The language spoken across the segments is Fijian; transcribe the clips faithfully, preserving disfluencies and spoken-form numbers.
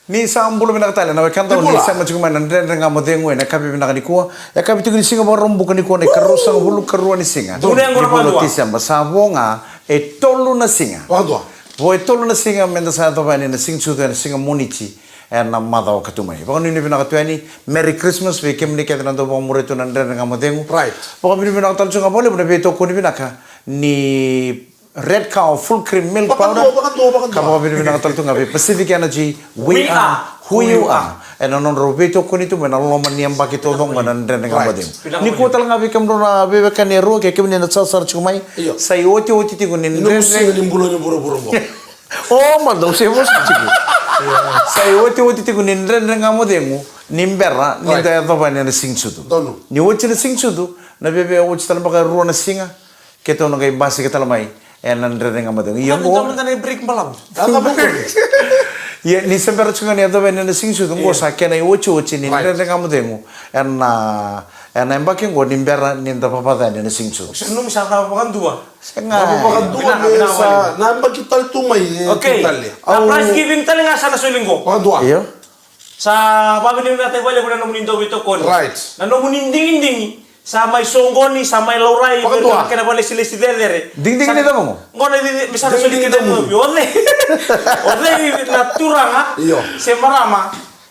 Ni sa bula vinaka tale na wekada, ni sema tiko mai na Dredre Ga Mo Cegu ena yakavi vinaka nikua. Yakavi tiko ni siga Vakaraubuka nikua, na ikaruasagavulu karua ni siga ni vula o Tiseba. Sa vo ga e tolu na siga. Vo e tolu na siga meda sa yacova yani na Siga ni Sucu ena siga Moniti ena macawa ka tu mai. Vakanuinui vinaka tu yani. Merry Christmas vei kemuni kece na dau vakamuria tu na Dredre Ga Mo Cegu. Vakavinavinaka tale tu ga vakalevu na veitokoni vinaka ni Red Cow Full Cream Milk Powder. Ka vakavinavinaka tale tu ga vei Pacific Energy. We are who you are. Ena nodrau veitokoni tu mai na loma ni yabaki taucoko na Dredre Ga Mo Cegu. Nikua tale ga vei kemudrau na veiwekani e rua, kei kemuni na sarasara tiko mai. Sa iotioti tiko ni Dredre. O, mada, au se vosa tiko. Sa iotioti tiko ni Dredre Ga Mo Cegu ni bera ni da yacova yani na Siga ni Sucu. Ni oti na Siga ni Sucu, na viavia oti tale beka e rua na siga, keitou na qai basika tale mai ena Dredre Ga Mo Cegu. Ia qo. Ia, ni se bera tiko ga ni yacova yani na Siga ni Sucu, qo sa kena iotioti ni Dredre Ga Mo Cegu ena, ena yabaki qo ni bera ni da vavaca yani na Siga ni Sucu. Sega. Na yabaki tale tu mai e tu tale. Na prize giving tale ga sa na soli qo. Io. Sa vakavinavinakataki vakalevu na nomuni dau veitokoni. Na nomuni digidigi sa mai soqoni, sa mai laurai vei ira na kena vakalesilesi cecere. Digidigi ni cava qo? Qo na digidigi me sa na soli kina na nomuni. O cei, o cei na turaga se marama,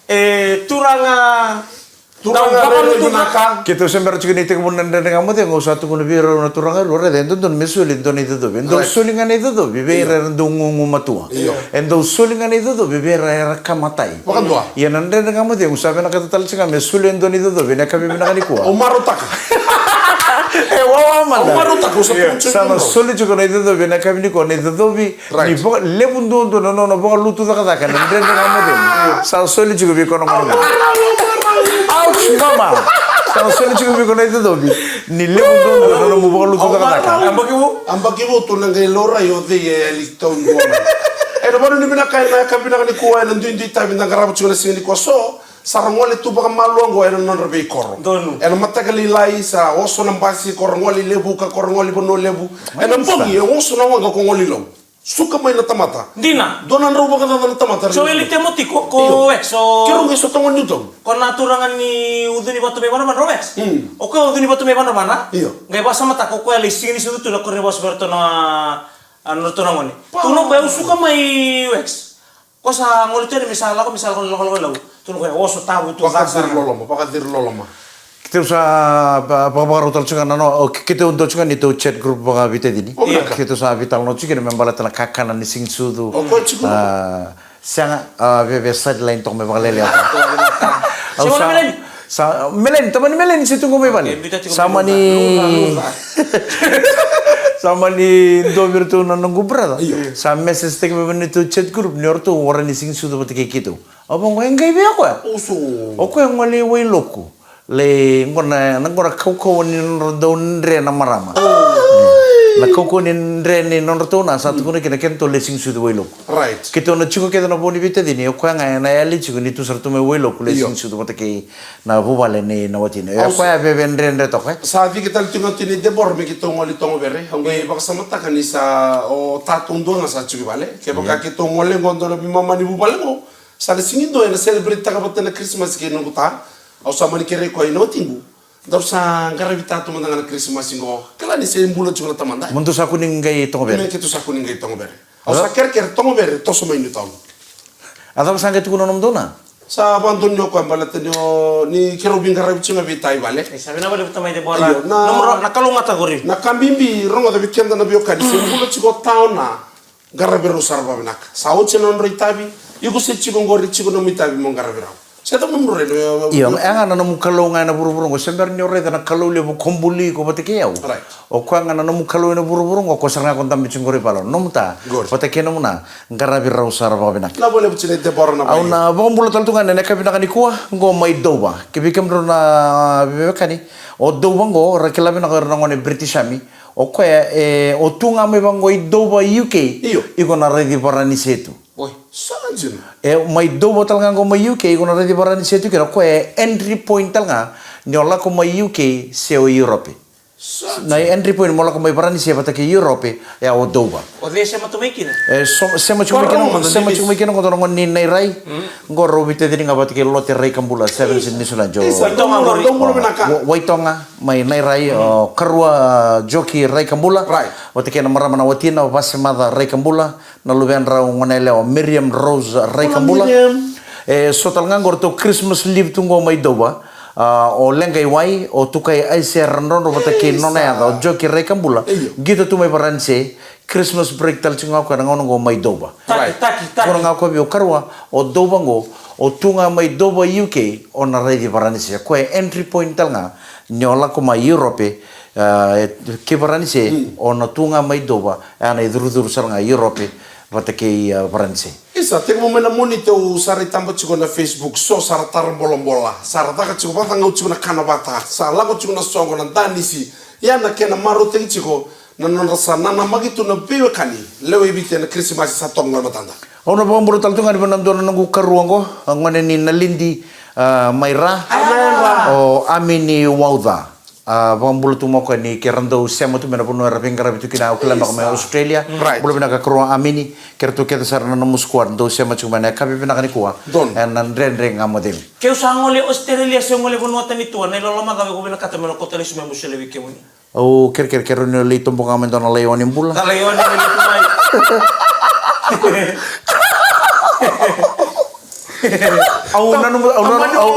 e turaga Turaga rairai vinaka. Keitou se bera tiko ni tekivu na Dredre Ga Mo Cegu, au sa tukuna vei rau na turaga e rua, raica, e dodonu me soli e dua na icocovi. E dau soli ga na icocovi vei ira era dau gugumatua. E dau soli ga na icocovi vei ira era kamatai. Ia na Dredre Ga Mo Cegu sa vinakata tale tiko ga me soli e dua na icocovi ena yakavi vinaka nikua. Au marautaka. E wawa mada. Au marautaka, au sa tukuna tiko. Sa na soli tiko na icocovi ena yakavi nikua, na icocovi ni vaka, levu duadua na nona vakalutu cakacaka na Dredre Ga Mo Cegu. Sa soli tiko vei koya na gone qo. Ouch, mama. Sa na soli tiko vei koya na icocovi ni levu duadua na nomu vakalutu cakacaka. Yabaki vou tu na qai laurai o cei e yali taudua mai. Ena vakanuinui vinaka ena yakavi vinaka nikua ena duidui tavi da qarava tiko na siga nikua, so sa ra gole tu vakamalua qo ena nodra veikoro. Ena mataka lailai sa oso na basi, ko ra gole i Levuka, ko ra gole i Vanua Levu. Ena bogi e oso na waqa ko gole i Lau. Suka mai na tamata. Dina. Dua na drau vakacaca na tamata. So Eli Temoti ko, ko Wex, so keirau qai sota gone ni Newtown. Ko na turaga ni Ucunivatu mai Vanavana, Wex. O koya Ucunivatu mai Vanavana. Io. Qai vakasamataka o koya lai Siga ni Sucu tu na koro ni vakasuka vei ratou na, a, na ratou na gone. Tukuna o koya au suka mai, Wex. Ko sa gole tu yani me sa lako, me sa lako, lako, lako, lako. Tukuna o koya oso tavu tu. Vakaciri loloma, vakaciri loloma. Keitou sa vakavakarau tale tiko ga na no, keitou dua tiko ga ni tou chat group vakaveitacini. Keitou sa veitalanoa tiko kina me baleta na kakana ni Siga ni Sucu. Sega, a, veve sideline toka me vakalelea. Au sa, sa Meleni, tamani Meleni se tu qo mai vale. Sa mani, sa mani dua vei iratou na noqu brother. Sa message taki mai vei na neitou chat group ni o ratou wara ni Siga ni Sucu vata kei keitou. Au vaqo e qai vei o koya. O koya gole i Wailoku. Lai qo na, na qo na kaukauwa ni nodra dau dre na marama. Na kaukauwa ni dre ni nodratou na sa tukuna kina kedatou lai Siga ni Sucu i Wailoku. Keitou na tiko kece na vo ni veitacini, o koya ga ena yali tiko ni tu sara tu mai Wailoku lai Siga ni Sucu vata kei na vuvale nei na watina. O koya veve dredre toka. Sa ciki tale tiko ga tu ni Debora me keitou gole i Togovere. Au qai vakasamataka ni sa o tatou dua ga sa tiko i vale. Kevaka keitou gole qo dua na veimama ni vuvale qo. Sa na sigi dua ena celebrate taka vata na Christmas kei noqu ta. Au sa mani kerei koya i na watiqu. Daru sa qaravi ta tu mada ga na Christmas qo. Kila ni se bula tiko na tamada. Mo dou sa kua ni qai Togovere. Me keitou sa kua ni qai Togovere. Au sa kerekere Togovere toso mai Newtown. A cava sa qai tukuna nomudou na? Sa vakadonui o koya baleta ni o ni keirau veiqaravi tiko ga vei ta i vale. Sa vinaka vakalevu tamai Debora. Io, na nomu ro-, na kalougata qori. Na ka bibi rogoca vei keda na veiwekani se bula tiko o ta o na. Qaravi rau sara vakavinaka. Sa oti na nodrau itavi. Iko se tiko qori, tiko nomu itavi mo qaravi rau. Se cava nomu rai na. Io, e ga na nomu Kalou ga ena vuravura qo, se bera ni o raica na Kalou levu ko buli iko vata kei au. O koya ga na nomu Kalou ena vuravura qo, ko sara ga ko dabe tiko qori vale. Nomu ta vata kei nomu na, qaravi rau sara vakavinaka. Na vale vuti na Debora na. Au na vakabula tale tu ga ena yakavi vinaka nikua qo mai Dover. Kei vei kemudrau na veiwekani, o Dover qo ra kila vinaka o ira na gone British Army. O koya e, o tu ga mai vaqo i Dover, U K. Io. Iko na raici Varanise tu. Oi, sa dina. E mai Dover tale ga qo mai U K, iko na raici Varanise tu kina, o koya e entry point tale ga ni o lako mai U K se o Europe. Na entry point mo lako mai Varanise vata kei Europe, e a o Dover. O cei sema tu mai kina? E, so, sema tiko mai kina, sema tiko mai kina, qo dua na gone ni Nairai. Qo rau veitacini ga vata kei Lote Raikabula, Sevens in Nisu Naju. Isa, Waitoga, Waitoga, mai Nairai, o Karua, Joki Raikabula. Vata kei na marama na watina, o Vasemaca Raikabula. Na luvedrau gone yalewa o Miriam Rose Raikabula. E so tale ga qo ratou Christmas leave tu qo mai Dover. A, o Leqai Wai, o Tukai Aisea Radrodro vata kei nona yaca o Joki Raikabula. Qito tu mai Varanise, Christmas break tale tiko ga o koya na gauna qo mai Dover. Taki, taki, taki. Tukuna ga o koya vei au, Karua, o Dover qo, o tu ga mai Dover, U K, o na raici Varanise. Koya e entry point tale ga ni o lako mai Europe, a, e, kei Varanise, o na tu ga mai Dover, e a na icurucuru sara ga Europe vata kei, a, Varanise. Isa, tekivu mai na Moniti au sa rai taba tiko na Facebook, so sa ra tara bolabola, sa ra caka tiko, vakacagau tiko na kana vata, sa lako tiko na soqo, na danisi, ia na kena marautaki tiko na nodra sa nanamaki tu na veiwekani lewe i Viti ena Kirisimasi sa toka qo e matada. Au na vakabula tale tu ga ni vua na dua na noqu karua qo, a gone ni Nalidi, a, mai Ra, o Amini Wauca. A, vakabula tu mai o koya ni keirau dau sema tu mai na vanua era veiqaravi tu kina, au kila beka mai Australia. Bula vinaka karua Amini, keiratou kece sara na nomu squad dau sema tiko mai na yakavi vinaka nikua. Ena Dredre Ga Mo Cegu. Keu sa gole Australia se gole vanua tani tua, na iloloma cava iko vinakata me lako tale i Suva me busu levu i kemuni? Au kerekere, kerekere ni o lai tobo ga mai dua na laione bula. Na laione ni tu mai. Au nanuma, au nanuma, au,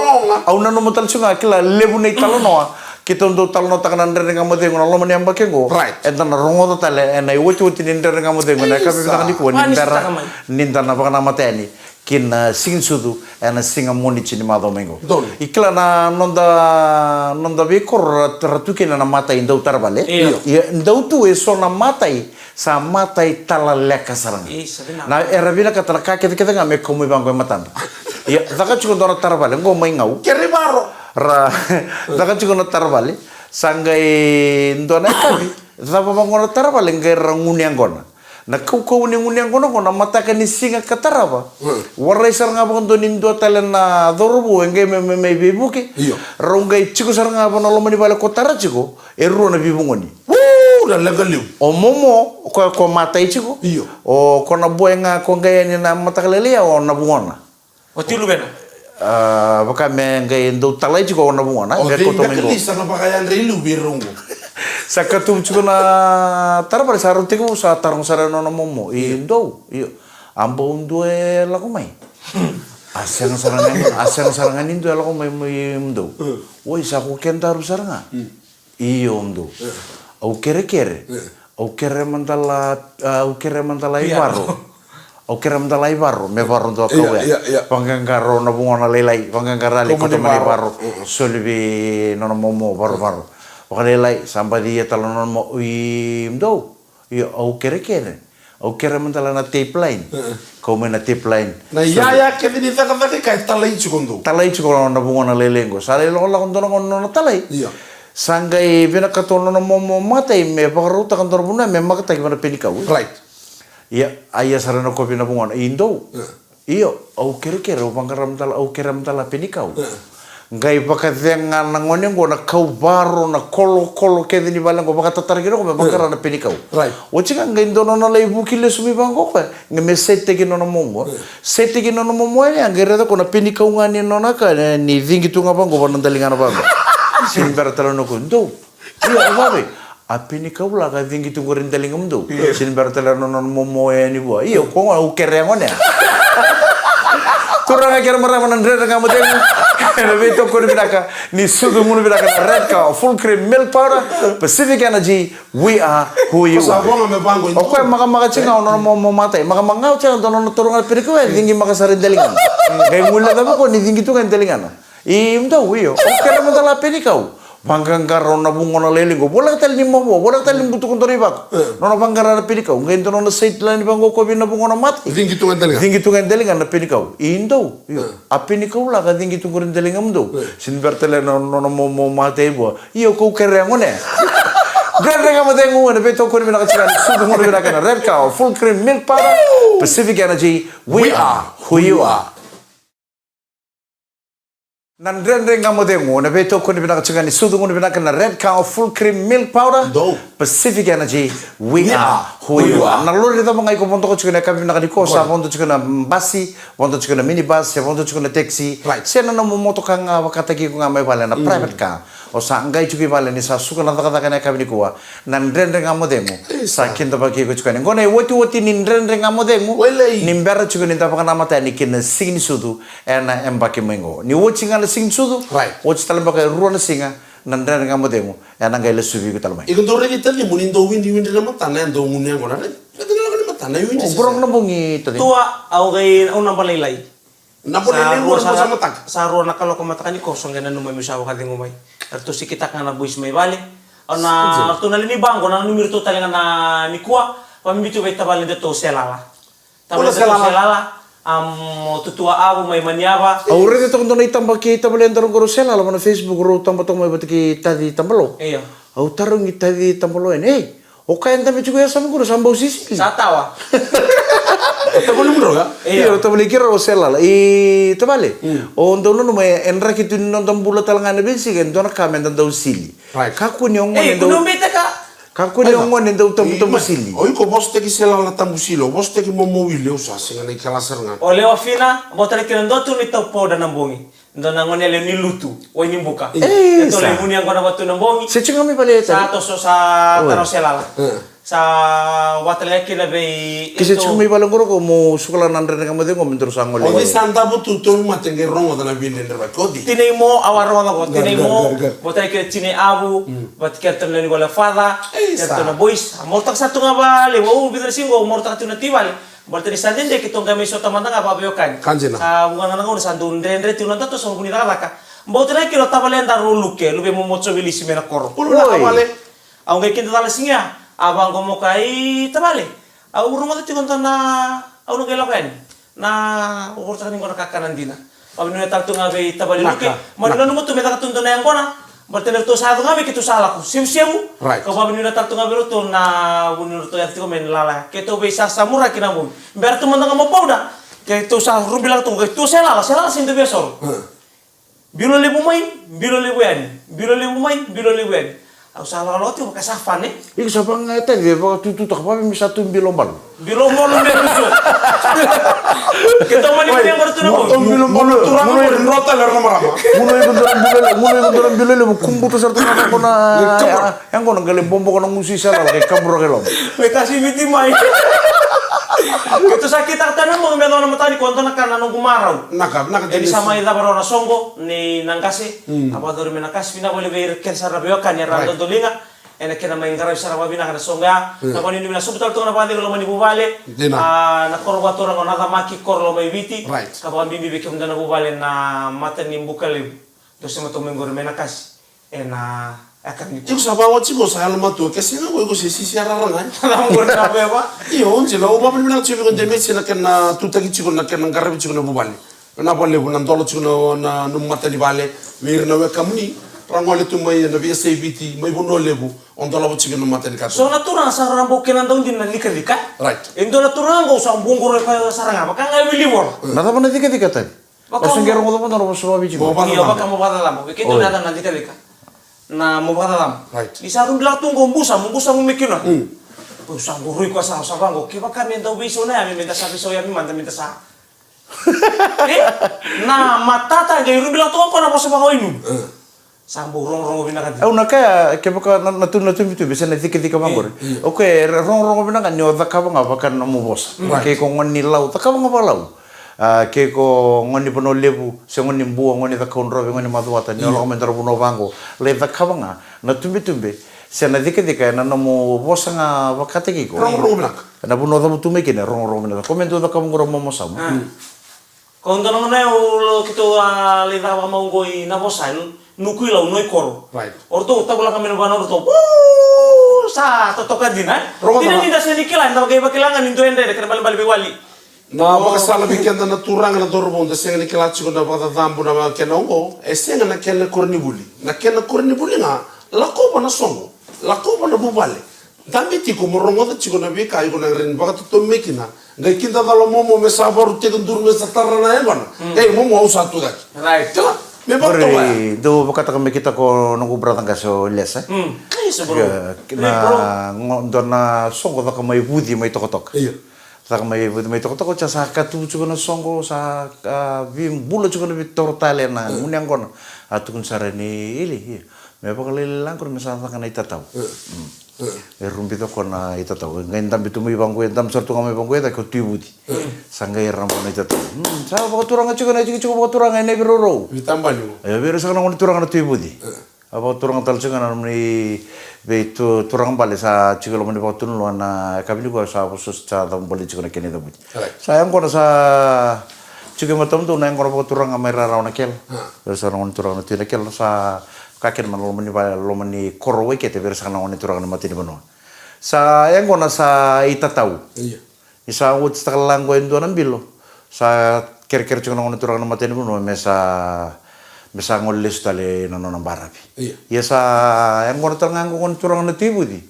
au nanuma tale tiko ga, kila, levu na italanoa keitou dau talanoataka na Dredre Ga Mo Cegu na loma ni yabaki qo. Eda na rogoca tale ena iwatiwati ni Dredre Ga Mo Cegu ena yakavi vinaka nikua ni bera ni da na vakanamata yani ki na Siganisucu ena siga Moniti ni macawa mai qo. I kila na noda, noda veikoro ra, ra tu kina na matai dau tara vale. Ia dau tu e so na matai sa matai talaleka sara ga. Na era vinakata na ka kecekece ga me kau mai vaqo e matada. Ia caka tiko dua na tara vale qo mai Gau. Kere varo. Ra caka tiko na tara vale, sa qai dua na yakavi, cava vaqo na tara vale, qai ra gunu yaqona. Na kaukauwa ni gunu yaqona qo na mataka ni siga ka tarava. Warai sara ga vakadua ni dua tale na cauravou e qai mai, mai, mai veivuke. Rau qai tiko sara ga vaka na loma ni vale ko tara tiko e rua na veivugoni. Na leqa liu. O momo, o koya ko matai tiko. O ko na boy ga ko qai yani na mataka lailai, o na vugona. Oti luvena. A, vaka me qai dau talai tiko o na vugona. O e cei koto mai qo. Sa na vakayadra i liu vei rau qo. Sa katuvu tiko na tara vale, sa rau tekivu sa taroga sara e nona momo. I dou, io. A bau dua e lako mai. A sega sara ga ni, a sega sara ga ni dua e lako mai, mai mudou. Oi, sa ko kedaru sara ga. Io, dou. Au kerekere. Au kere madala, au kere madala i varo. Au kere madala i varo, me varo dua kau ya. Vaqaqara o na vugona lailai, vaqaqara lai koto mai varo. Soli vei nona momo varovaro. Vakalailai, sa baci ia tale nona momo, i dou. Io, au kerekere. Au kere madala na tape line. Kau mai na tape line. Na yaya kece ni cakacaka ka e talai tiko dou. Talai tiko na vugona lailai qo. Sa lai lakolako dua na gauna nona talai. Sa qai vinakata o nona momo matai me vakarautaka dua na vanua me makataki vana penikau. Ia, a ia sara na kovi na vugona. I dou. Io, au kerekere, au vaqara madala, au kere madala penikau. Qai vakacega na gone qo na kau varo, na kolokolo kece ni vale qo, vakatatara kina qo me vaqara na penikau. Oti ga qai dua nona lai vuki lesu mai vaqo koya, qai me seteki nona momo. Seteki nona momo yani, a qai raica ko na penikau ga ni nona ka, ni cigi tu ga vaqo vana daligana vaqo. Sini bera tale na ko, dou. Io, e vave. A penikau la ka cigi tu qori daliga mudou. Sini bera tale na nona momo yani vua. Io, ko gona au kere gone. Turaga kei ra marama na Dredre Ga Mo Cegu. Ena veitokoni vinaka ni sucu gunu vinaka na Red Cow, Full Cream Milk Powder, Pacific Energy, we are who you are. O koya makamaka tiko ga o nona momo matai. Makamaka ga o tiko ga o nona toro ga na penikau e cigi maka sara i daligana. Qai guilecavi koya ni cigi tu ga i daligana. I dou, io, au kere madala penikau. Vaqaqara o na vugona lailai qo. Voleka tale ni mavoa, voleka tale ni butuka dua na ivako. Nona vaqara na penikau. Qai dua nona side line vaqo ko vei na vugona matai. Cigi tu ga i daligana. Cigi tu ga i daligana na penikau. I dou, io. A penikau la ka cigi tu qori daliga mudou. Sini bera tale na nona momo matai vua. Io, ko au kere gone. Dredre Ga Mo Cegu ena veitokoni vinaka tiko ga ni sucu gunu vinaka na Red Cow, Full Cream Milk Powder, Pacific Energy, we are who you are. Na Dredre Ga Mo Cegu, na veitokoni vinaka tiko ga ni sucu gunu vinaka na Red Cow Full Cream Milk Powder. Dou. Pacific Energy, we are who you are. Na lori cava ga iko vodoka tiko na yakavi vinaka nikua, sa vodo tiko na basi, vodo tiko na minibus, se vodo tiko na taxi. Right. Se na nomu motoka ga vakataki iko ga mai vale na private car. O sa qai tiko i vale ni sa suka na cakacaka ena yakavi nikua. Na Dredre Ga Mo Cegu. Isa. Sa kidavaki iko tiko yani. Qo na iotioti ni Dredre Ga Mo Cegu. Ni bera tiko ni da vakanamata yani kina siga ni sucu ena yabaki mai qo. Ni oti ga na siga ni sucu. Right. Oti tale beka e rua na siga na Dredre Ga Mo Cegu. Ena qai lasuvi iko tale mai. Iko dau raici tacimu ni dau widi, widi na matana, e dau gunu yaqona, raici. Raici na lako ni matana, e widi. O, sasa. Qoroqo na bogi tacimu. Tua, au qai, au na balailai. Na balailai, sa rua, sa rua na kaloko mataka nikua, so qai nanuma meu sa vakacegu mai. Eratou sikitaka ga na boys mai vale. Au na, ratou na lewe ni baqo, na numerator tale ga na nikua, vakabibi tu vei tavale datou Selala. Tavale datou Selala. Selala, am, o Tutua Avu mai Maniava. Au raica toka dua na itaba kei tavale daru qo rau Selala, va na Facebook, rau taba toka mai vata kei Taci Tabalo. Io. Au tarogi Taci Tabalo yani, ei, o koya e dabe tiko e yasamu qo, sa bau sisili. Sa tawa. O tavale mudrau ya? Io. Io, tavale keirau o Selala. I tavale. Mm. O dau nanuma e, e draki tu ni noda bula tale ga ena veisiga, e dua na ka me da dau sili. Right. Kakua ni o gone. Ei, dau, kua ni o beitaka. Kakua ni o gone dau tabutabu sili. O iko vosataki Selala na tabu sili, o vosataki momo wili, au sa sega ni kila sara ga. O lewa fina, vosataki na dua tu ni tau powder na bogi. Dua na gone yalewa ni lutu, wai ni buka. Ei, sa. Eratou lai gunu yaqona vata tu na bogi. Se tiko ga mai vale e tale. Sa toso, sa tara o Selala. Sa vata tale ga kina vei. Ke se tiko mai vale qo rau, mo suka la na Dredre Ga Mo Cegu me daru sa gole. O cei sa davo tu, tauvimate qai rogoca na veidredrevaki, o cei? Tinai Mo, au a rogoca qo, Tinai Mo. Vata kei Tinai Avu, vata kei ratou na lewe ni vale, father, kei ratou na boys. A marautaka sa tu ga vale, au vica na siga qo, au marautaka tu na tui vale. Baleta ni sa dede keitou qai mai sota mada ga vakaveiwekani. Ka dina. Sa vuqa ga na gauna sa dau dredre tu na datou, sa vu ni cakacaka. Bau tale ga kina o tavale daru o Luke, luve i momo Joe Velisi mai na koro. Oi. Au qai kidacala siga ya, a vaqo mai o koya, i tavale. Au rogoca tiko dua na, au na qai lako yani. Na, au vakaraitaka ni qo na kakana dina. Au vakanuinui tale tu ga vei tavale Luke. Naka, naka. Mani nanuma tu me caka tu dua na yaqona. Baleta ni ratou sa yaco ga mai keitou sa lako. Sevusevu. Right. Kau vakanuinui tale tu ga vei ratou na vuni ratou yaco tiko mai na lala. Keitou veisasamuraki na bogi. Bera tu mada ga mo powder. Keitou sa rubilaka tu, keitou Selala, Selala sega ni dau via soro. Hmm. Bilo levu mai, bilo levu yani. Bilo levu mai, bilo levu yani. Au sa lakolako tiko vaka sa fane. Iko sa vaka ga e tale, e vakatututaka, vaka me sa tu bilo balu. Bilo balu me ruso. Keitou mani mani yaqona tu na bogi. Bilo balu, turaga, bilo balu, turaga, bilo balu. Bilo iko dua na bilo levu, bilo iko dua na bilo levu, kubuta sara tu na yaqona. Yaqona qai lai boboka na gusu i Selala, qai kabura qai loma. Me kasi Viti mai. Keitou sa kitaka tale na bogi me yacova na mataka nikua, dua na ka na noqu marau. Naka, naka. Ni sa mai cava rawa na soqo, ni na qase, a vakayacori mai na qase, vinaka vakalevu vei ira kece sara na veiwekani era dodoliga ena kena mai qaravi sara vakavinaka na soqo ya. Na vakanuinui na sobu tale toka na vakacegu loma ni vuvale. Dina. A, na koro vakaturaga o Nacamaki, koro loma i Viti. Right. Ka vakabibi vei kemudou na vuvale na mata ni Bukalevu. Dou sema toka mai qori mai na qase. Ena, e ka ni. Iko sa vakaoti iko sa yalomatua, ke sega qo iko se sisi arara ga. Io, o jila, au vakavinavinaka tiko vei iko Demesi na kena tutaki tiko, na kena qaravi tiko na vuvale. Vinaka vakalevu na dola tiko na, na nomu matanivale, vei ira na wekamuni ra gole tu mai na veiyasai Viti, mai Vanua Levu, o dolava tiko na matanikatuba. So na turaga sa ra bau kena dau dina na cikacika. Right. E dua na turaga qo sa bau qoroya koya sara ga, vaka ga e wili vola. Na cava na cikacika tale? O sa qai rogoca mada na vosa vakaviti qo. Io, vaka mo vakacacabo. Vei keitou na yaca na cikacika. Na mo vakacacabo. Right. Ni sa rubilaka tu qo, busa, mo busa mo me kina. Mm. Au sa qo rui koya sa, sa vaqo. Kevaka me dau veisau na yame, me da sa veisau yame mada, me da sa. E? Na matata qai rubilaka tu qo na vosa vakawainunu. Mm. Sa bau rogorogo vinaka dina. Au na kaya, kevaka na, na tu, na tubetube se na cikacika vaqori. Io, io. Okay, rogorogo vinaka ni o cakava ga vaka na nomu vosa. Right. Ke ko gone ni Lau, cakava ga vakaLau. A, ke ko gone ni Vanua Levu, se gone ni Bua, gone ni Cakaudrove, gone ni Macuata, ni o lako mai dua na vanua vaqo. Lai cakava ga na tubetube se na cikacika ena nomu vosa ga vakataki iko. Rogorogo vinaka. Ena vanua o cavutu mai kina, rogorogo vinaka. Ko me dau cakava qori o momo Samu. A. Ko dua na gauna au, keitou a lai cava mai qo i Navosa, Nukuilau, Noikoro. Right. O ratou tavulaka mai na vanua o ratou. Woo! Sa totoka dina, e? Dina ni da sega ni kila, da qai vakila ga ni dua e dredre, kena balebale veiwali. Na vakasala vei keda na turaga, na cauravou, da sega ni kila tiko na vakacacabo na kena oqo, e sega na kena koronivuli. Na kena koronivuli ga, lakova na soqo, lakova na vuvale. Dabe tiko mo rogoca tiko na veika iko na rawa ni vakatotomi mai kina. Qai kidacala momo me sa varu tekiduru me sa tara na yaqona. Mm. Ei, momo, au sa tu cake. Right. Kila. Me vakatoka ya. Qori, dou vakataka me kita ko noqu brother qase o Lesa. Mm. Kai sa bro. Ke- Hey, bro. Na go- dua na soqo caka mai vuci mai tokatoka. Io. Caka mai vuci mai tokatoka, sa sa katuvu tiko na soqo, sa a, vibula tiko na vitoro tale na gunu yaqona. A tukuni sara ni ili, io. Me vakalailai qori me sa caka na itatau. Mm. E rubi coko na itatau. Qai dabe tu mai vaqo, e dabe sara tu ga mai vaqo, e cake o Tui Vuci. Sa qai raba na itatau. Mm, sa vakaturaga tiko na itikotiko vakaturaga e Naivirourou. Vitabani. E vei ira saka na gone turaga na Tui Vuci. A vakaturaga tale tiko ga na nomuni vei tu- turaga bale sa tiko e loma ni vakatunuloa na yakavi nikua sa vosa sa cavu bale tiko na kena icavuti. Right. Sa yaqona sa tiko e matamudou na yaqona vakaturaga mai rarawa na kela. Vei ira saka na gone turaga na Tui na kela sa ka kena mai na loma ni vale, loma ni koro Waikete, vei ira saka na gone turaga na matanivanua. Sa yaqona sa itatau. Io. Ni sa oti saka laqo e dua na bilo. Sa kerekere tiko na gone turaga na matanivanua me sa me sa gole lesu tale na nona baravi. Io. Ia sa yaqona tale ga qo gone turaga na Tui Vuci.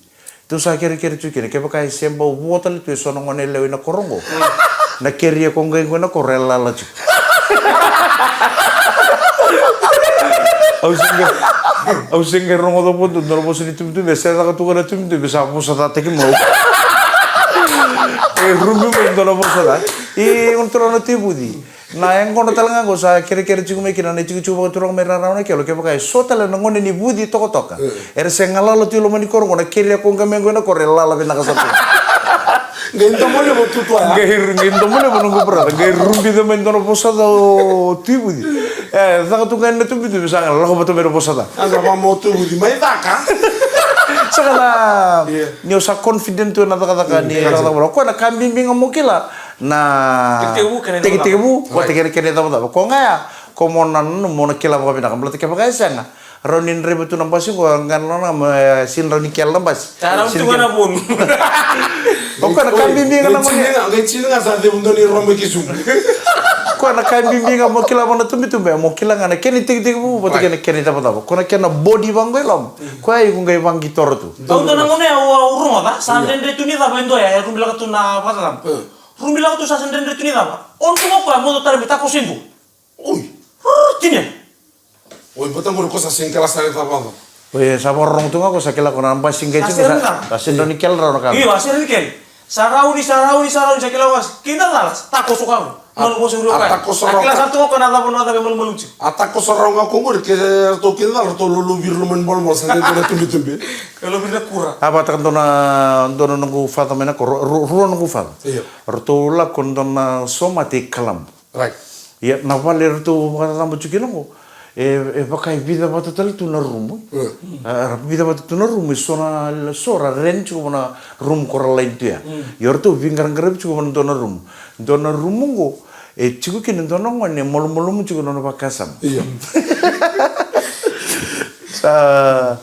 Tou sa kerekere tiko kina kevaka e se bau vo tale tu e so na gone yalewa ina koro qo. Na keria ko qai qo ina koro e lala tiko. Au se qai, au se qai rogoca vo dua na vosa ni tubitubi e se caka tu ga na tubitubi sa vosa cataki mai. E rubi mai dua na vosa ca. I gone turaga na Tui Vuci. Na yaqona tale ga qo sa kerekere tiko mai kina na itikotiko vakaturaga mai rarawa na kela kevaka e so tale na gone ni vuci tokatoka. Era se galala tu i loma ni koro qo na keria ko qai mai qo ina koro e lala vinaka sara tu. Qai domo levu tutua ya. Qai ru- qai domo levu noqu brother. Qai rubica mai dua na vosa ca o Tui Vuci. E caka tu ga na tubitubi sa ga lako vata mai na vosa ca. A sa vaka mo Tui Vuci mai caka. Saka na ni o sa confident tu ena cakacaka ni cakacaka vula. Koya na ka bibi ga mo kila na tekitekivu, tekitekivu, ko tekitekivu kena icavacava. Ko ga ya ko mo na nanu mo na kila vakavinaka baleta kevaka e sega. Rawa ni draiva tu na basi qo, a qai na lona mo e sini rawa ni kele na basi. Sa rawa ni tu ga na vunu. O koya na ka bibi ga na mani. Qai tini ga sa cevu dua ni roma ki sumu. Koya na ka bibi ga mo kila vaka na tubitubi, mo kila ga na kena itekitekivu vata kei na kena icavacava. Ko na kena body vaqo i loma. Koya iko qai vaqi toro tu. Au dua na gone au rogoca sa dredre tu ni cava e dua ya e rubilaka tu na vakacacaba. Rubilaka tu sa sa dredre tu ni cava. O dua ga koya mo dou tara me takoso e dua. Oi. Rrrr, tinia. Oi, vata qori ko sa sega ni kila sara e cava. Oi, sa vakarorogo tu ga ko sa kila ko na basi qai tiko sa sega ni kila rawa na ka. Io, a sega ni kila. Sa rauni, sa rauni, sa rauni, sa kila ko sa kida cala, sa takoso ka. Malu ko sa uri o kaya. A kila sa tu ko na cava, na cava e malumalumu tiko. A takoso rawa ga ko qori ke ratou kida cala, ratou lolovi ira loma ni bolabol sa qai dua na tubitubi. Ka lovi ira na kura. A vakataka dua na, dua na noqu faca mai na ko, rua noqu faca. Io. Ratou lako dua na somate i Kalabu. Right. Ia na vale eratou vakacacabo tiko kina qo e, e vaka e vica vata tale tu na rumu. Mm. A, era vica vata tu na rumu, e so na, so ra rent tiko vua na rumu ko ra laini tu ya. Mm. Ia o ratou veiqaraqaravi tiko vua na dua na rumu. Dua na rumu qo e tiko kina dua na gone e malumalumu tiko na nona vakasama. Io. Sa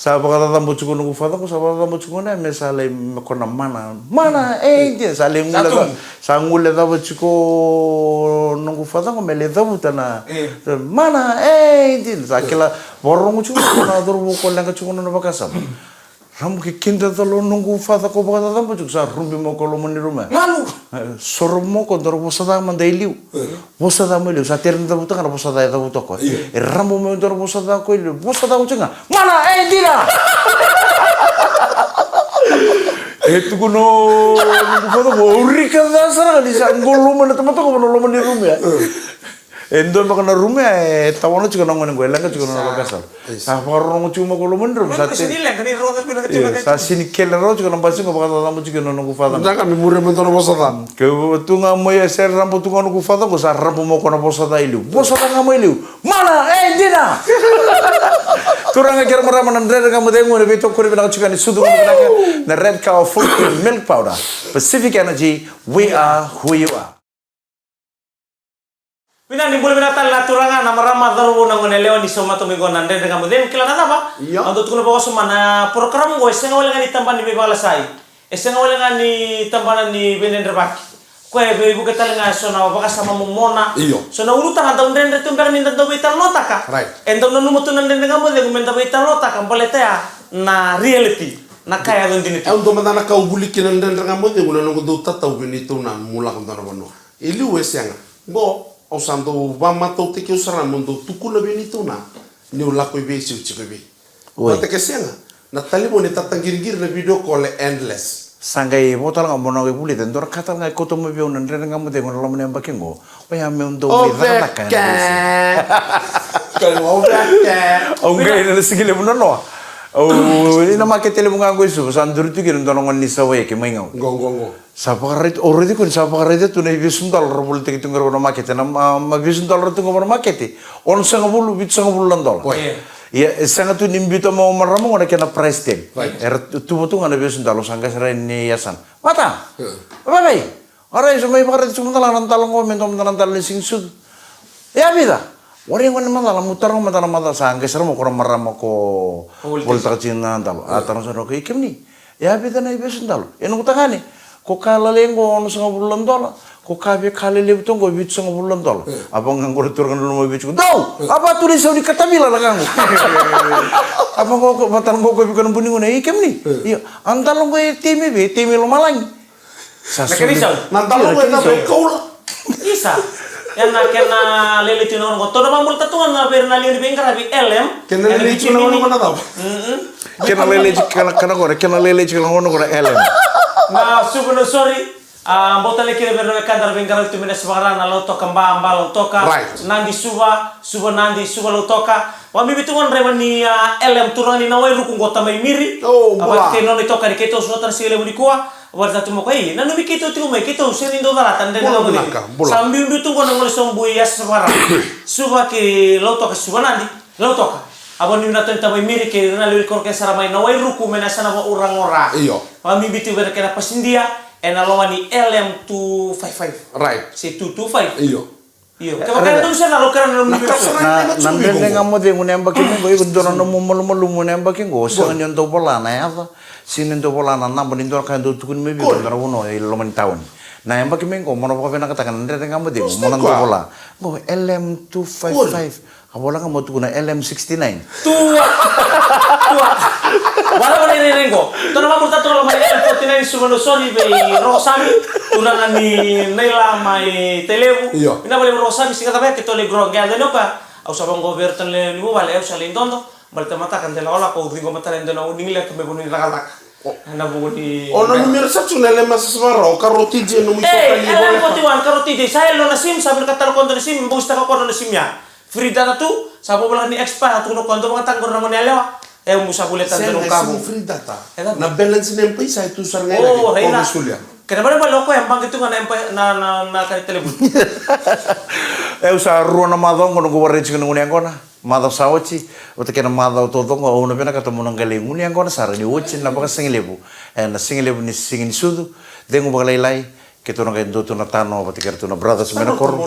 Sa vakacacabo tiko noqu faca qo, sa vakacacabo tiko na me sa lai me ko na mana, mana, e dina, sa lai gule cava, sa gule cava tiko noqu faca qo me lai cavuta na mana, e dina, sa kila, vakarorogo tiko na cauravou ko leqa tiko nona vakasama. Ramu ke kida calo noqu faca ko vakacacabo tiko, sa rubi mo ko loma ni rumu ya. Galu! Soro mo ko dua na vosa ca mada e liu. Vosa ca mo e liu, sa tere ni cavuta ga na vosa ca e cavuta ko. E rabo mo e dua na vosa ca ko e liu, vosa ca ko tiko ga. Mana, e dina! E tukuna o noqu faca qo, au rika ca sara ga ni sa qo loma na tamata qo na loma ni rumu ya. E dua beka na rumu ya e tawana tiko na gone qo, e leqa tiko na nona vakasama. Sa vakarorogo tiko mai ko loma ni rumu, sa te- Sa sini kele rawa tiko na basi qo, vakacacabo tiko na noqu faca. Daga me muria me dua na vosa ca. Ke tu ga mai e se rabo tu ga noqu faca qo, sa rabo mo ko na vosa ca e liu. Vosa ca ga mai liu. Mana, e dina! Turaga kei ra marama, na Dredre Ga Mo Cegu ena veitokoni vinaka tiko ni sucu vinaka na Red Cow Full Cream Milk Powder. Pacific Energy, we are who you are. Vinaka ni bula vinaka tale na turaga, na marama, cauravou, na gone yalewa ni sauma toka mai qo na Dredre Ga Mo Cegu, kila na cava? Io. Au dau tukuna vakawasoma na program qo e sega wale ga ni tabana ni veivakalasai. E sega wale ga ni tabana ni veidredrevaki. Koya e veivuke tale ga e so na vakasama momona. Io. So na ulutaga dau dredre tu beka ni da dau veitalanoataka. Right. E dau nanuma tu na Dredre Ga Mo Cegu me da veitalanoataka baleta ya na reality. Na ka e yaco dina tu. Au dua mada na ka au vuli kina na Dredre Ga Mo Cegu na noqu dau tatau vei neitou na mulaka dua na vanua. E liu e sega. Qo. Au sa dau vakamatautaki au sara mo dau tukuna vei neitou na niu lako i vei se u tiko i vei. Oi. Vata ke sega, na talevoni e tataqiriqiri, na video call e endless. Sa qai vo tale ga mo na qai vulica e dua na ka tale ga e kauta mai vei au na Dredre Ga Mo Cegu ena loma ni yabaki oqo. Oya meu dau mai cakacaka ena veisiga. Au qai na siga levu na noa. Au ina makete levu ga qo e Suva, sa duri tu kina e dua na gone ni Savaiyake mai Gau. Qo, qo, qo. Sa vakaraica, au raici koya ni sa vakaraica tu na ivesu dalo ra volitaki tu ga qo na makete, na ma, ma vesu dalo ra tu ga na makete. Onosagavulu, vitusagavulu na dola. Oi. Ia, e sega tu ni biuta mai o marama qo na kena price tag. Right. Era tu, tuva tu ga na vesu dalo, sa qai sara ni yasana. Mata! Oi. Vavai! Orait, sa mai vakaraica tu mada la na dalo qo, me dua mada na dalo ni Siganisucu. Ia vica? Warai gone macala, meu taroga mada na macala, sa qai sara mai ko na marama ko volitaka tiko na dalo. A taroga sara, okay, kemuni, e a vica na ivesu dalo? E noqu tagane, ko ka lalai qo onosagavulu na dola, ko ka via ka lelevu tu qo vitusagavulu na dola. A vaqo qo na turaga na loma vei tiko, dou, a va tu na isau ni katavila na ka qo. A vaqo, vata qo ko vei ko na buni gone, ei kemuni. Io, a dalo qo e tei mai vei? E tei mai lomalagi. Sa na kena isau. Na dalo qo e cava, e koula? Isa. Ena kena lailai tiko na gauna qo, tou na vakabulataka tu ga vei ira na lewe ni veiqaravi L M. Kena lailai tiko na gauna qo na cava? Kena lailai tiko na gauna qo na L M. Na Suva, na Sori. A, bau tale kina vei ira na wekada ra veiqaravi tu mai na Yasavakara, na Lautoka Ba, Ba Lautoka. Right. Nadi Suva, Suva Nadi, Suva Lautoka. Vakabibi tu ga na draiva ni, a, L M, turaga ni Nawairuku qo, tamai Miri. O, bula. A, vata kei nona itokani keitou sota na siga levu nikua. Vakaraitaka tu mai o koya, ei, nanumi keitou tiko mai, keitou sega ni dau calata na Dredre Ga Mo Cegu. Bula, bula. Sa biubiu tu qo na gone sobu i Yasavakara. Suva kei Lautoka, Suva Nadi, Lautoka. A vakanuinui tu ni tamai Miri kei ira na lewe ni koro kece sara mai Nawairuku mai na yasana vakaura qo. Io. Vakabibi tu vei ira na kena pasidia ena loma ni L M two five five. Right. Se two two five. Io. Io, kevaka e donu se cala, o kerea na nomu veivuke. Na, na Dredre Ga Mo Cegu na yabaki mai qo, iko dua na nomu malumalumu na yabaki qo, sega ni o dau vola na yaca, sega ni o dau vola na naba ni dua na ka e dau tukuni mai vei iko, dua na vanua e loma ni taoni. Na yabaki mai qo, mo na vakavinakataka na Dredre Ga Mo Cegu, mo na dau vola. Qo L M two five five, a vola ga mo tukuna L M sixty-nine. Tua! Tua! Wala wala ni rengo. Tona mamu tatu wala mai L M forty-nine, Suva, na Sori vei Rokosami. Turaga ni Naila mai Tailevu. Io. Vinaka vakalevu Rokosami, siga cava ya keitou lai grow together ni o koya. Au sa vaqo vei iratou na lewe ni vuvale, au sa lai dodo. Baleta mataka de lakolako, au ciqoma tale e dua na uni leka me vanua ni cakacaka. Ena vuku ni. O nanumi ira sa tu na L M S S vaka, o Karo T J, nomu itokani. Ei, L M forty-one, Karo T J, sa yali nona sim, sa vinakata tale o koya dua na sim, bousitaka o koya dua na sim ya. Free data tu, sa voleka ni expire, tukuna o koya dou vakayagataka qori na gone yalewa. E, au sa voleka tale na noqu kavu. Sega, e sega ni free data. E cava? Na balance ni M-PAiSA e tu sara ga i lagi. O, raica. Ko vei Sulia. Kena ibalebale o koya e baqe tu ga na M-PAiSA, na, na, na ka ni talevoni. E, au sa rua na macawa qo noqu vakaraitaka na gunu yaqona. Macawa sa oti, vata kei na macawa taucoko qo, au na vinakata meu na qai lai gunu yaqona sara ni oti na vakasigalevu. E, na sigalevu ni Siganisucu, cegu vakalailai. Keitou na qai dua tu na tanoa vata kei iratou na brothers mai na koro.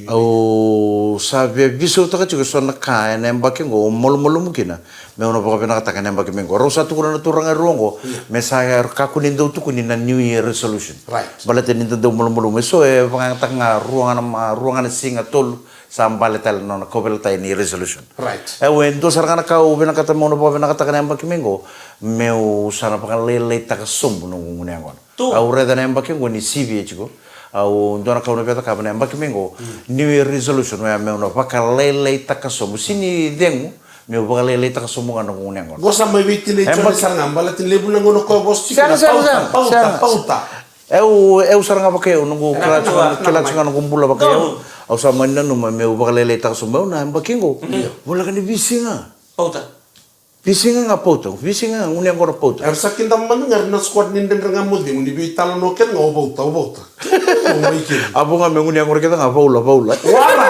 Au sa via veisautaka tiko eso na ka ena yabaki qo au malumalumu kina meu na vakavinakataka ena yabaki mai qo. Rau sa tukuna na turaga e rua qo me sa kakua ni dau tukuni na New Year resolution. Right. Baleta ni da dau malumalumu, eso e vakayagataka ga rua ga na ma-, rua ga na siga, tolu, sa bale tale na nona kauveilatai ni resolution. Right. E, au e dua sara ga na ka au vinakata meu na vakavinakataka ena yabaki mai qo, meu sa na vakalailaitaka sobu noqu gunu yaqona. Au raica na yabaki qo ni sivi e tiko. Au dua na ka au na via cakava na yabaki mai qo. New Year resolution, oya meu na vakalailaitaka sobu. Sega ni cegu, meu vakalailaitaka sobu ga noqu gunu yaqona. Qo sa mai vei tinai Jone sara ga, baleta ni levu na gauna o koya vosa tiko na pauta, pauta, pauta. E, au, e, au sara ga vakaiyau, noqu kila tiko ga, kila tiko ga noqu bula vakaiyau. Au sa mai nanuma meu vakalailaitaka sobu meu na yabaki qo. Voleka ni veisiga. Pauta. Veisiga ga pauta, veisiga ga gunu yaqona pauta. Era sa kidava mada ga era na squad ni Dredre Ga Mo Cegu ni veitalanoa kece ga o vauta, o vauta. O mai kece. A vo ga me gunu yaqona kece ga vaula, vaula. Wara.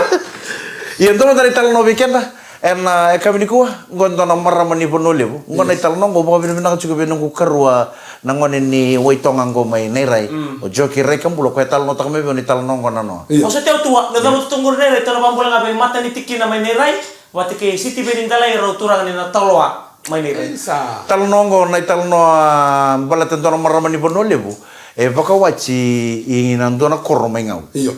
Ia dua mada na italanoa vei keda ena, e, yakavi nikua, qo dua na marama ni Vanua Levu. Qo na italanoa qo au vakavinavinaka tiko vei noqu karua na gone ni Waitoga qo mai Nairai. O Joki Raikabula, o koya e talanoataka mai vei au na italanoa qo na noa. Io. O sa teu tua, na cava tu qori Nairai, tou na vakabula ga vei mata ni tikina mai Nairai. Vata kei Sitiveni Dalai, rau turaga ni Nataloa mai Nairai. Isa. Talanoa qo na italanoa baleta e dua na marama ni Vanua Levu e vakawati ina dua na koro mai Gau. Io.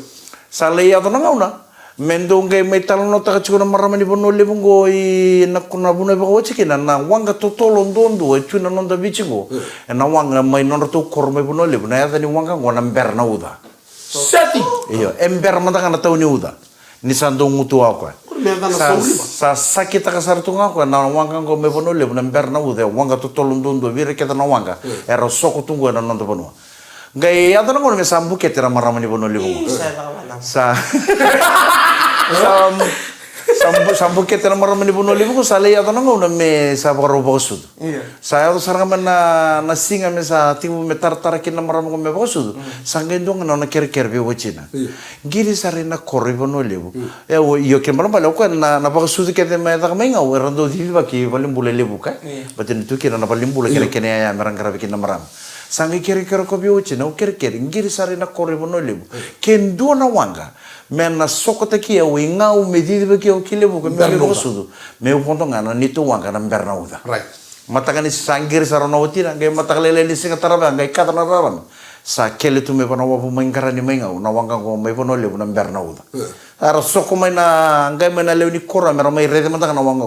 Sa lai yaco na gauna me dou qai mai talanoataka tiko na marama ni Vanua Levu qo ina, na vanua e vakawati kina na waqa totolo duadua e tu ina noda Viti qo. Io. Ena waqa mai nodratou koro mai Vanua Levu, na yaca ni waqa qo na Bera na Uca. Seti. Io, e bera mada ga na tau ni uca. Ni sa dau gutu o koya. Sa sakitaka sara tu ga o koya na waqa qo mai Vanua Levu na bera na uca, e waqa totolo duadua vei ira kece na waqa era soko tu qo ena noda vanua. Qai yaco na gauna me sa bukete na marama ni Vanua Levu qo. Sa sa bukete na marama ni Vanua Levu qo, sa lai yaco na gauna me sa vakarau vakasucu. Sa yaco sara ga mai na siga me sa tekivu me taratara kina na marama qo me vakasucu. Sa qai dua ga na nona kerekere vei watina. Qiri sara ina koro i Vanua Levu. E o io, kena balebale o koya na vakasucu kece me caka mai Gau era dau cicivaki valenibula e Levuka. Baleta ni tu kina na valenibula kei na kena iyaya me ra qaravi kina na marama. Sa qai kerekere o koya vei watina, au kerekere, qiri sara ina koro i Vanua Levu. Ke dua na waqa me na sokotaki au i Gau me cicivaki au ki Levuka me vakasucu, meu vodo ga na neitou waqa na bera na uca. Mataka ni sa qiri sara na watina, qai mataka lailai ni siga tarava ya qai kaca na rarama. Sa kele tu mai Vanua Levu mai Qarani mai Gau na waqa qo mai Vanua Levu na bera na uca. Era soko mai na qai mai na lewe ni koro me ra mai raica mada ga na waqa.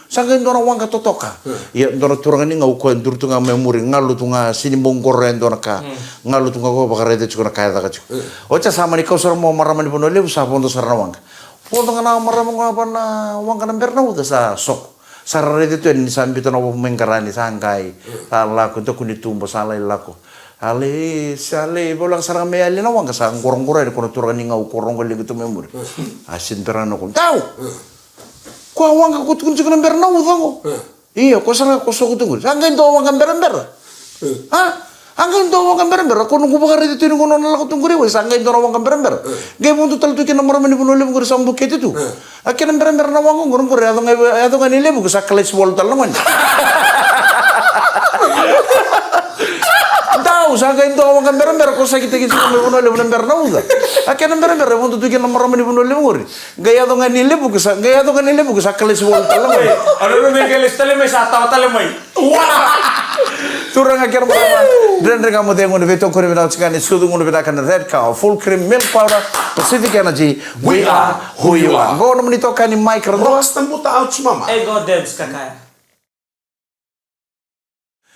Sa qai dua na waqa totoka. Ia dua na turaga ni Gau koya duri tu ga mai muri, galu tu ga, sini bau qoroya e dua na ka. Galu tu ga koya vakaraica tiko na ka e caka tiko. Oti sa mani kau sara mai o marama ni Vanua Levu, sa vodo sara na waqa. Vodo ga na marama qo va na waqa na bera na uca sa soko. Sa ra raica tu yani ni sa biuta na wavu mai Qarani, sa qai. Sa lako, dakuni tuba, sa lai lako. A lai, sa lai voleka sara ga me yali na waqa, sa qoroqoro yani ko na turaga ni Gau ko rogo liga tu mai muri. A sini bera na ko, dau! Ko a waqa ko tukuni tiko na bera na uca qo. Ia, ko sara ga ko soko tu qori. Sa qai dua waqa berabera. A? A qai dua waqa berabera. Ko noqu vakaraica tu ni ko nona lako tu qori, sa qai dua na waqa berabera. Qai vodo tale tu kina na marama ni Vanua Levu qori sa bukete tu. A kena berabera na waqa qori, qori yaco ga, yaco ga ni Levuka sa kalaisi walu tale na gone. Dau, sa qai dua waqa berabera ko sakitaki tiko mai Vanua Levu na bera na uca. A kena berabera e vodo tu kina na marama ni Vanua Levu qori. Qai yaco ga ni Levuka sa, qai yaco ga ni Levuka sa kalaisi walu tale na gone. Oi, a nona me qai lesu tale mai sa tawa tale mai. Wa! Turaga kei na marama, Dredre Ga Mo Cegu, ni veitokoni vinaka tiko ga ni sucu gunu vinaka na Red Cow Full Cream Milk Powder, Pacific Energy, we are who you are. Qo nomuni itokani Mike Radua. Rasta buta, ouch mama. E qo Debs Kakaya.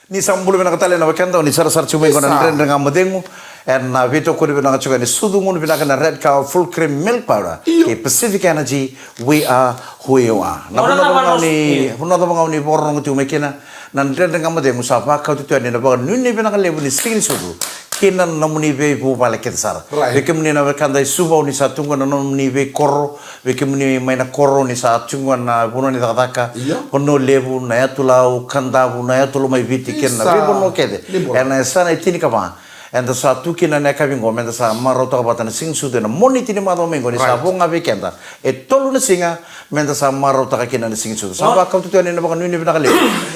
Ni sa bula vinaka tale na wekada, ni sarasara tiko mai qo na Dredre Ga Mo Cegu. Ena veitokoni vinaka tiko ga ni sucu gunu vinaka na Red Cow Full Cream Milk Powder. Io. Kei Pacific Energy, we are who you are. Na vanua cava ga o ni, vanua cava ga o ni vakarorogo tiko mai kina, na Dredre Ga Mo Cegu sa vakau tu yani na vakanuinui vinaka levu ni siga ni sucu kina na nomuni veivuvale kece sara. Right. Vei kemuni na wekada i Suva, o ni sa tu qo na nomuni veikoro, vei kemuni mai na koro, ni sa tu qo na vanua ni cakacaka, io, Vanua Levu, na yatu Lau, Kadavu, na yatu Lomaiviti, kei na veivanua kece. Ni bula. Ena yasana e tinikava. Eda sa tu kina na yakavi qo, meda sa marautaka vata na siga ni sucu ena Moniti ni macawa mai qo, ni sa vo ga vei keda e tolu na siga, meda sa marautaka kina na siga ni sucu. Sa vakau tu yani na vakanuinui vinaka levu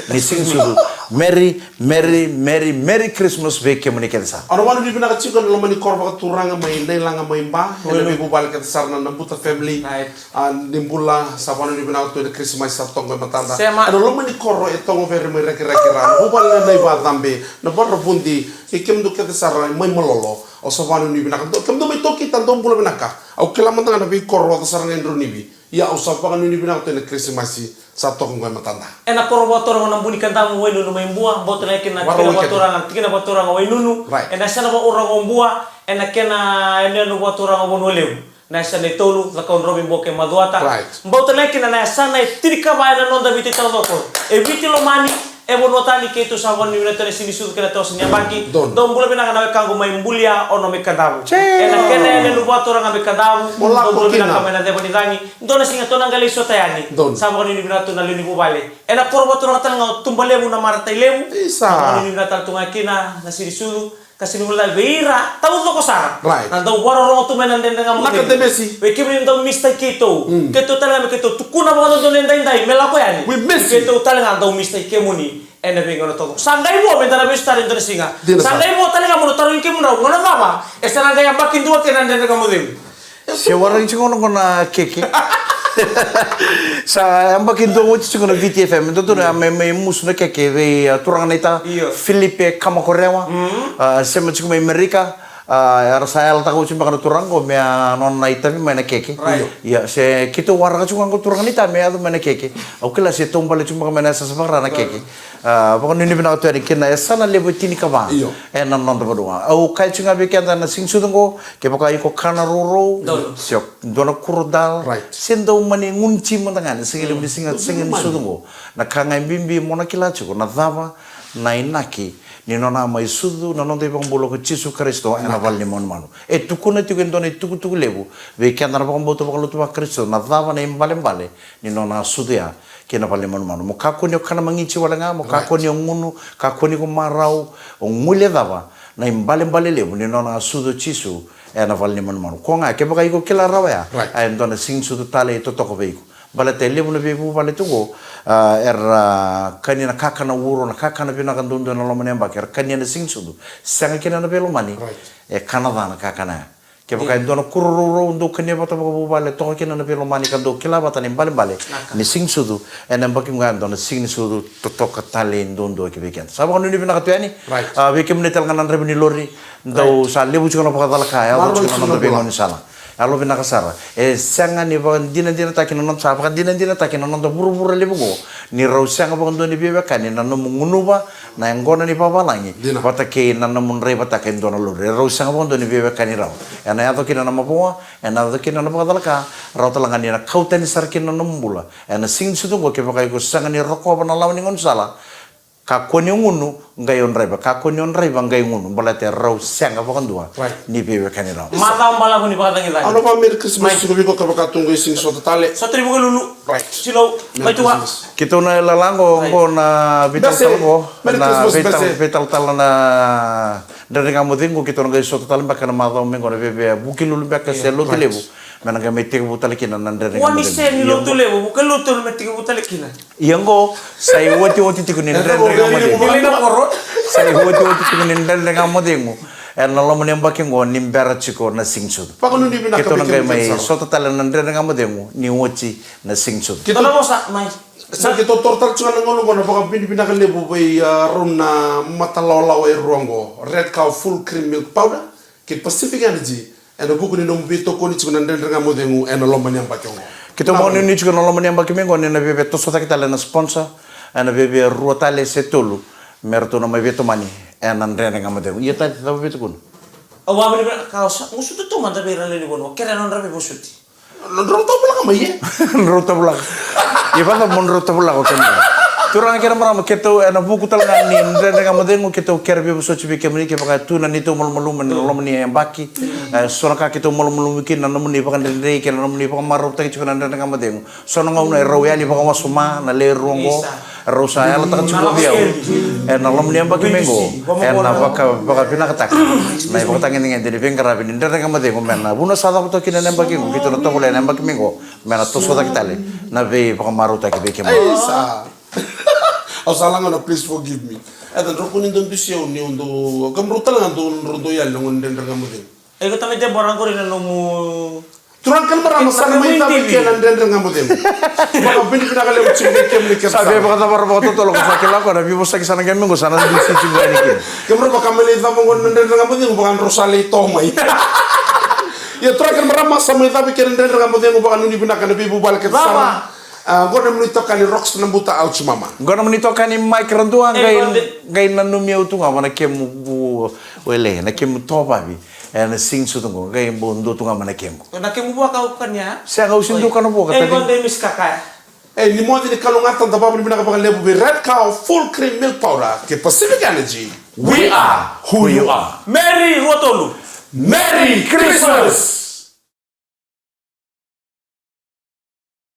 ni siga ni sucu. Merry, Merry, Merry, Merry Christmas vei kemuni kece sara. Au na vakanuinui vinaka tiko ena loma ni koro vakaturaga mai Nailaga mai Ba, ena veivuvale kece sara na Nabuta family. Right. A, ni bula, sa vakanuinui vinaka tu ena Kirisimasi sa toka qo e matada. Sema. Ena loma ni koro e Togovere mai Rakiraki, ra na vuvale na Naivacabe, na Varavudi, kei kemudou kece sara mai Malolo. Au sa vakanuinui vinaka. Dou, kemudou mai Tokita, dou bula vinaka. Au kila mada ga na veikoro oca sara ga e Dronivi. Ia au sa vakanuinui vinaka tu ena Kirisimasi sa toka qo e matada. Ena koro vakaturaga na Buni Kadavu, Wainunu mai Bua, bau tale ga kina na tikina vakaturaga, tikina vakaturaga Wainunu. Right. Ena yasana vakauraga o Bua, ena kena yanuyanu vakaturaga Vanua Levu. Na yasana e tolu, Cakaudrove, Bua kei Macuata. Right. Bau tale ga kina na yasana e tinikava ena noda Viti taucoko. E Viti lomani, e vanua tani, keitou sa vakanuinui vinaka tu ena siga ni sucu kei na toso ni yabaki. Donu. Dou bula vinaka na wekaqu mai Bulia, Ono mai Kadavu. Che. Ena kena yanuyanu vakaturaga mai Kadavu. Dou bula vinaka mai na ceva ni cagi. Dua na siga tou na qai lai sota yani. Donu. Sa vakanuinui vinaka tu na lewe ni vuvale. Ena koro vakaturaga tale ga o Tuba Levu, na Maratai Levu. Isa. Sa vakanuinui vinaka tale tu ga kina na siga ni sucu. Ka sega ni vula vei ira taucoko sara. Right. Na dau vakarorogo tu mai na Dredre Ga Mo Cegu. Naka Demesi. Vei kemuni dau miss-taki keitou. Mm. Keitou tale ga me keitou tukuna vakadodonu edaidai me lako yani. We miss you. Keitou tale ga dau miss-taki kemuni ena veigauna taucoko. Sa qai vo meda na veisotavi ena dua na siga. Dina sara. Sa qai vo tale ga meu na tarogi kemudrau, gauna cava e sa na qai yabaki dua kina na Dredre Ga Mo Cegu. Se waraki tiko qo na keke. Sa yabaki dua oti tiko na Viti F M. Dodonu me, me musu na keke vei, a, turaga naita. Io. Filipe Kamakorewa. Mm. A, sema tiko mai Amerika. A, era sa yalataka oti beka na turaga qo me a nona itavi mai na keke. Right. Ia, se keitou waraka tiko ga qo turaga ni ta me yaco mai na keke. Au kila se taubale tiko beka mai na yasayasa vakaRa na keke. A, vakanuinui vinaka tu yani kina e sa na levu e tinikava. Io. Ena noda vanua. Au kaya tiko ga vei keda na siga ni sucu qo, kevaka iko kana rourou, donu, se o dua na kuro dal, right, se dau mani gunu ti mada ga ni siga levu ni siga, siga ni sucu qo. Na ka ga e bibi mo na kila tiko, na cava na inaki ni nona mai sucu na noda iVakabula ko Jisu Karisito ena vale ni manumanu. E tukuna tiko e dua na itukutuku levu vei keda na vakabauta vakalotu vaKarisito, na cava na ibalebale ni nona sucu ya ki na vale ni manumanu. Mo kakua ni o kana magiti wale ga, mo kakua ni o gunu, kakua ni ko marau, o guilecava na ibalebale levu ni nona sucu o Jisu ena vale ni manumanu. Ko ga, kevaka iko kila rawa ya, right, a, e dua na siga ni sucu tale e totoka vei iko. Baleta e levu na veivuvale tu qo, a, era kania na kakana uro, na kakana vinaka duadua ena loma ni yabaki, era kania na siga ni sucu. Sega kina na veilomani, right, e kana ca na kakana ya. Kevaka e dua na kuro rourou dou kania vata vakavuvale, toka kina na veilomani ka dou kila vata na ibalebale ni siga ni sucu. Ena yabaki qo e dua na siga ni sucu totoka tale duadua ki vei keda. Sa vakanuinui vinaka tu yani. Right. A, vei kemuni tale ga na draiva ni lori, dau, right, sa levu tiko na vakacalaka, e yaco tiko na noda veigaunisala. Yalo vinaka sara. E sega ni vakadinadinataki na noda, sa vakadinadinataki na noda vuravura levu qo, ni rau sega vakadua ni veiwekani na nomu gunuva na yaqona ni vavalagi, dina, vata kei na nomu draivataka e dua na lori. E rau sega vakadua ni veiwekani rau. Ena yaco kina na mavoa, ena yaco kina na vakacalaka, rau tale ga ni na kau tani sara kina na nomu bula. Ena siga ni sucu qo, kevaka iko sega ni rokova na lawa ni gaunisala, kakua ni o gunu, qai o draiva, kakua ni o draiva, qai gunu, baleta e rau sega vakadua, right, ni veiwekani rau. Macawa balavu ni vakacagicagi. Au na vaka Merry Christmas tiko vei iko, kevaka tu qai siga sota tale. Sota ni Vukelulu. Right. Tilou, mai tua. Keitou na lala qo, right, qo na veitalatala qo, Merry Christmas, na veital-, Bese, veitalatala na Dredre Ga Mo Cegu, keitou na qai sota tale beka na macawa mai qo na veve Vukelulu beka, yes, se Lotulevu. Right. Me na qai mai tekivu tale kina na Dredre Ga Mo Cegu. Ua ni se ni Lotulevu, Vukelulu me tekivu tale kina. Ia qo, sa iotioti tiko ni Dredre Ga Mo Cegu. Sa iotioti tiko ni Dredre Ga Mo Cegu. Ena loma ni yabaki qo ni bera tiko na siga ni sucu. Keitou na qai mai sota tale na Dredre Ga Mo Cegu ni oti na siga ni sucu. Keitou na vosa mai. Sa keitou toro tale tiko ga na gauna qo na vakavinavinaka levu vei, a, rau na matalawalawa e rua qo, Red Cow Full Cream Milk Powder kei Pacific Energy. Ena vuku ni nomu veitokoni tiko na Dredre Ga Mo Cegu ena loma ni yabaki oqo. Keitou vakanuinui tiko na loma ni yabaki mai qo ni na veve toso cake tale na sponsor, ena veve rua tale se tolu me ratou na mai veitomani ena Dredre Ga Mo Cegu. Ia tale, cava veitukuna? Au a vini ka osa, mo sutu tu mada vei ira na lewe ni vanua, kere na nodra veivosoti. Nodrau tavulaka mai e? Nodrau tavulaka. Ia vata mo nodrau tavulaka o kemudou. Turaga kei na marama, keitou ena vuku tale ga ni Dredre Ga Mo Cegu, keitou kere veivosoti vei kemuni kevaka e tu na neitou malumalumu ena loma ni yabaki. E, so na ka keitou malumalumu kina na nomuni vakadredrei kei na nomuni vakamarautaki tiko na Dredre Ga Mo Cegu. So na gauna e rau yali vakawasoma na lewe rua oqo. Rau sa yalataka tiko vei au ena loma ni yabaki mai qo, ena vaka, vakavinakataka na ivakatagedegede ni veiqaravi ni Dredre Ga Mo Cegu, me na vuna sa cava toka kina na yabaki qo, keitou na tovolea na yabaki mai qo me na toso cake tale na veivakamarautaki vei kemuni. Isa. Au sa laga na please forgive me. E da drau kua ni dau dusi au ni au dau, kemudrau tale ga dau, drau dau yali na gauna ni Dredre Ga Mo Cegu. E, iko tamai Debora, qori na nomu Turaga kei na marama, sa na mai cava i ke na Dredre Ga Mo Cegu. Vakavinavinaka levu tiko vei kemuni kece sara. Sa vei vakacavara vakatotolo, ko sa kila ko na veivosaki sa na qai mai qo, sa na dusi tiko yani kina. Kemudrau vaka mai lai cava qo na Dredre Ga Mo Cegu, vakadrau sa lai to mai. Ia turaga kei na marama, sa mai cava i ke na Dredre Ga Mo Cegu, vakanuinui vinaka na veivuvale kece sara. A, qo na nomuni itokani Rox Nabuta, au Jemima. Qo na nomuni itokani Mike Radua, qai, qai nanumi au tu ga vua na kemu vu, wele, na kemu tovavi. Ena siga ni sucu qo, qai bau dua tu ga mai na kequ. Na kemu vuaka au kania? Sega, au sega ni dau kana vuaka. Ei, tani. Qo dei misi kakaya. Ei, ni moce ni kalougata, da vakavinavinaka vakalevu vei Red Cow Full Cream Milk Powder kei Pacific Energy. We are who you are. Merry rua tolu. Merry Christmas.